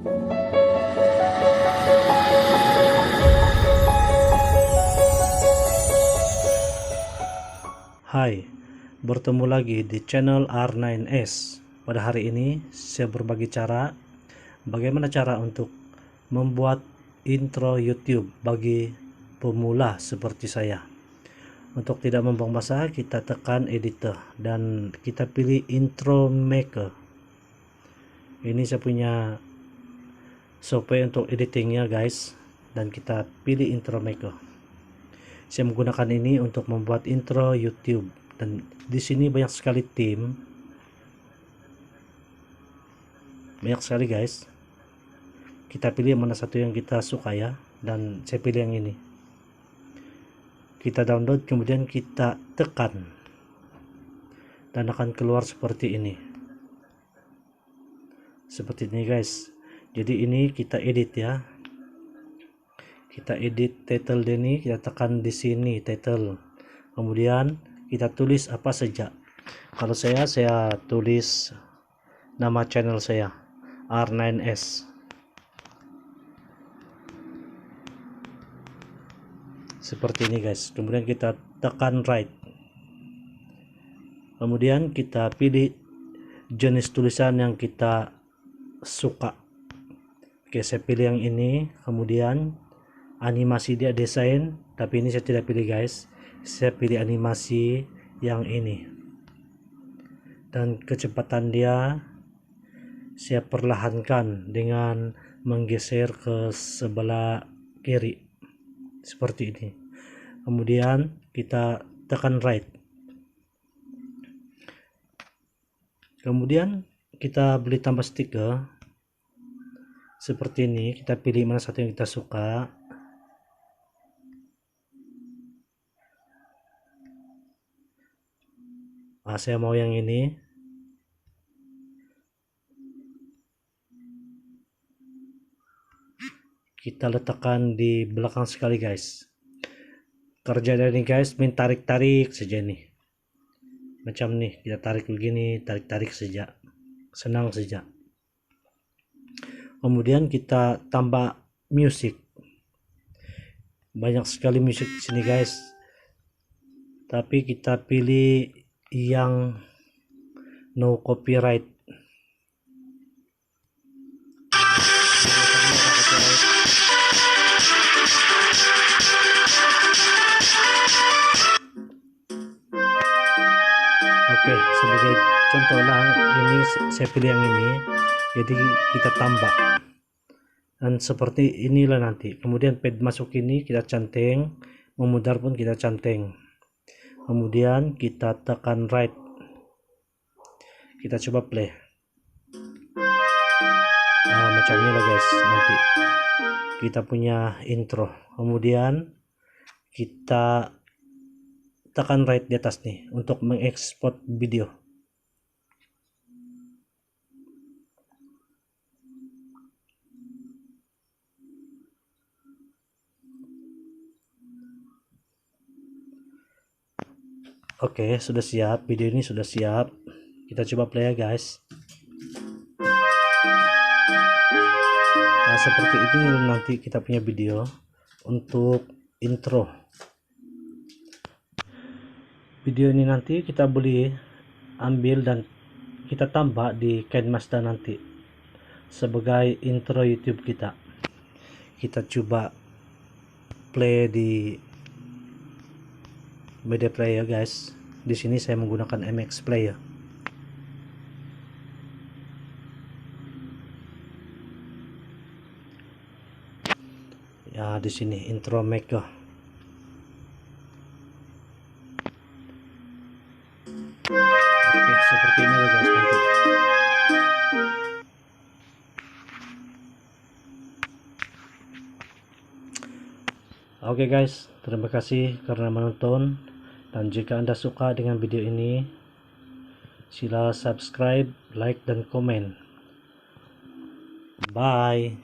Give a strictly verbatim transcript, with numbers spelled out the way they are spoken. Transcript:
Hai, bertemu lagi di channel R nine S. Pada hari ini, saya berbagi cara, bagaimana cara untuk membuat intro YouTube bagi pemula seperti saya. Untuk tidak membuang masa, kita tekan editor dan kita pilih intro maker. Ini saya punya software untuk editingnya, guys, dan kita pilih intro maker. Saya menggunakan ini untuk membuat intro YouTube dan di sini banyak sekali theme. Banyak sekali, guys. Kita pilih mana satu yang kita suka, ya, dan saya pilih yang ini. Kita download, kemudian kita tekan dan akan keluar seperti ini. Seperti ini, guys. Jadi ini kita edit, ya. Kita edit title dia ni, kita tekan di sini title. Kemudian kita tulis apa saja. Kalau saya, saya tulis nama channel saya, R nine S. Seperti ini, guys. Kemudian kita tekan right. Kemudian kita pilih jenis tulisan yang kita suka. Okey, saya pilih yang ini. Kemudian animasi dia desain, tapi ini saya tidak pilih, guys. Saya pilih animasi yang ini. Dan kecepatan dia saya perlahankan dengan menggeser ke sebelah kiri. Seperti ini. Kemudian kita tekan right. Kemudian kita boleh tambah stiker seperti ini. Kita pilih mana satu yang kita suka. Ah, saya mau yang ini. Kita letakkan di belakang sekali, guys. Kerja dia ni, guys, main tarik-tarik saja ni. Macam ni, kita tarik begini, tarik-tarik saja. Senang saja. Kemudian kita tambah musik. Banyak sekali musik di sini, guys. Tapi kita pilih yang no copyright. Okey, sebagai contoh lah, ini s-, saya pilih yang ini. Jadi kita tambah. Dan seperti inilah nanti. Kemudian pad masuk ini kita centeng, memudar pun kita centeng. Kemudian kita tekan right. Kita coba play. Ah, macam ni lah, guys, nanti kita punya intro. Kemudian kita tekan right di atas ni untuk mengekspor video. Okey, sudah siap. Video ini sudah siap. Kita coba play, ya, guys. Nah, seperti ini nanti kita punya video untuk intro. Video ini nanti kita boleh ambil dan kita tambah di KineMaster nanti sebagai intro YouTube kita. Kita cuba play di media player, guys. Di sini saya menggunakan M X Player. Ya, di sini intro maker. Okey, seperti ini lah, guys, nanti. Okey, guys, terima kasih kerana menonton, dan jika anda suka dengan video ini, sila subscribe, like, dan komen. Bye.